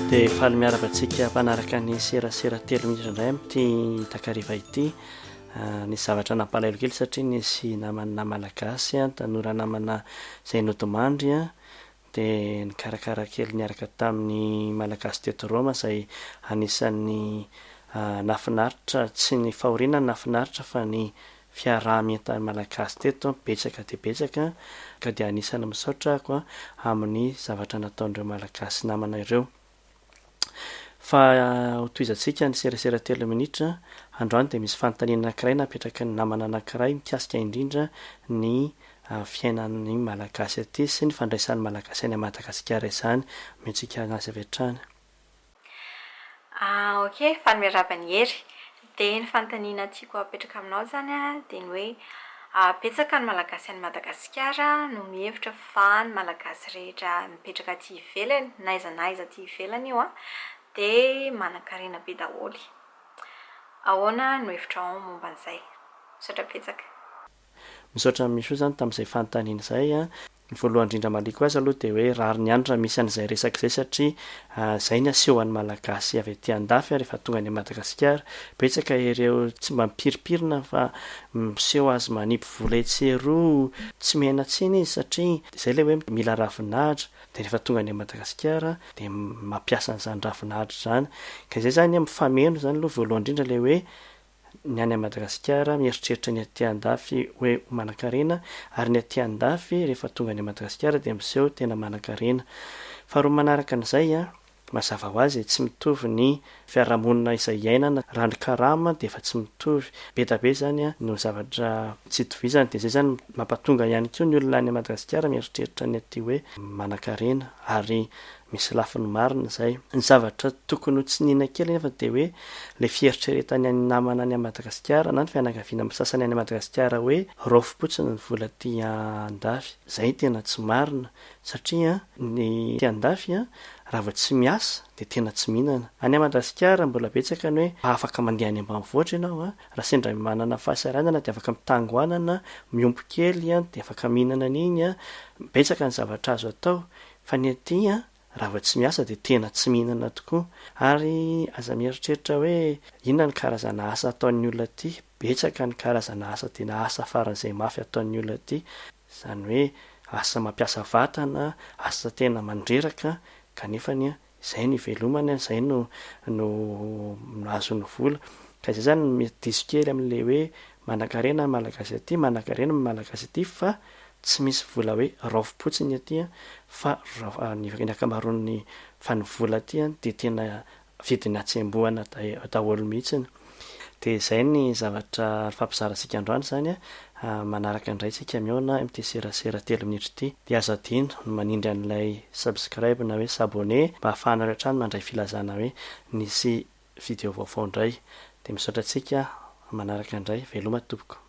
Dia faly miarahaba antsika mpanaraka ny serasera telo minitra indray amin'ity takariva ity. Nisy zavatra nampalahelo kely satria nisy namana malagasy, tanora namana izay nodimandry dia nikarakara kely niaraka tamin'ny Malagasy teto Roma izay anisan'ny nahafinaritra, tsy ny fahoriana no nahafinaritra fa ny fiaraha-mientan'ny Malagasy teto betsaka dia betsaka ka dia anisan'ny misaotra ako amin'ny zavatra nataon'ireo Malagasy namana ireo. Fa ho tohizantsika ny serasera telo minitra, androany dia misy fanontaniana anankiray napetraky ny namana anankiray mikasika indrindra ny fiainan'ny Malagasy aty sy ny fandraisan'ny Malagasy any Madagasikara izany. Omentsika anazy avy hatrany. Ah ok, faly miarahaba an'i Hery. Dia ny fanontaniana tiako apetraka aminao izany an, dia ny hoe betsaka ny Malagasy any Madagasikara no mihevitra fa ny Malagasy rehetra mipetraka aty ivelany, na aiza na aiza aty ivelany io an, dia manankarena be daholo. Ahoana no hevitrao momba an'izay? Misaotra betsaka. Misaotra an'i Michou izany tamin'izay fanontaniana izay an. Ny voalohany indrindra hamaliako azy aloha dia hoe rariny ihany raha misy an'izay resaka izay satria izay ny asehon'ny Malagasy avy aty andafy rehefa tonga any Madagasikara. Betsaka ireo tsy mba mipirimpirina fa miseho azy manipy vola etsy sy eroa, tsy miaina tsiny izy satria izay ilay hoe mila ravinahitra dia rehefa tonga any Madagasikara dia mampiasa an'izany ravinahitra izany. Ka izay izany mifameno izany aloha voalohany indrindra ilay hoe ny any Madagasikara mieritreritra ny aty andafy hoe ho manankarena ary ny aty andafy rehefa tonga any Madagasikara dia miseho tena manankarena. Faharoa manaraka an'izay an, mazava ho azy tsy mitovy ny fiarahamonina izay iainana, raha ny karama dia efa tsy mitovy, be da be izany no zavatra tsy itovizana dia izay izany mampatonga ihany koa ny olona any Madagasikara mieritreritra ny aty hoe manankarena ary Misy lafiny marina izay. Ny zavatra tokony ho tsiniana kely anefa dia hoe ilay fieritreretany an'ny namana any Madagasikara na ny fianakaviana sasany any Madagasikara hoe raofim-potsiny ny vola aty andafy. Izay tena tsy marina satria ny aty andafy raha vao tsy miasa dia tena tsy mihinana. Any Madagasikara mbola betsaka ny hoe afaka mandeha any ambanivohitra ianao raha sendra manana fahasahiranana dia afaka mitango anana, miompy kely dia afaka mihinana an'iny, betsaka ny zavatra azo atao. Fa ny aty an, raha vao tsy miasa dia tena tsy mihinana tokoa. Ary aza mieritreritra hoe inona ny karazana asa ataon'ny olona aty, betsaka ny karazana asa tena asa faran'izay mafy ataon'ny olona aty, izany hoe asa mampiasa vatana, asa tena mandreraka, kanefa anie izay no ivelomany, izay no no ahazoany vola. Ka izay izany no mety diso kely amin'ilay hoe manankarena ny Malagasy aty, manankarena ny Malagasy aty fa Tsy misy vola hoe raofim-potsiny aty fa ny ankamaroan'ny fa ny vola aty dia tena vidin'ny hatsembohana daholo mihitsy. Dia izay ny zavatra nifampizarantsika androany izany an, manaraka indray isika mihaona amin'ity serasera telo minitra ity. Dia aza adino ny manindry an'ilay subscribe na hoe s'abonner mba ahafahanareo hatrany mandray filazana hoe nisy video vaovao indray. Dia misaotra antsika manaraka indray. Veloma tompoko.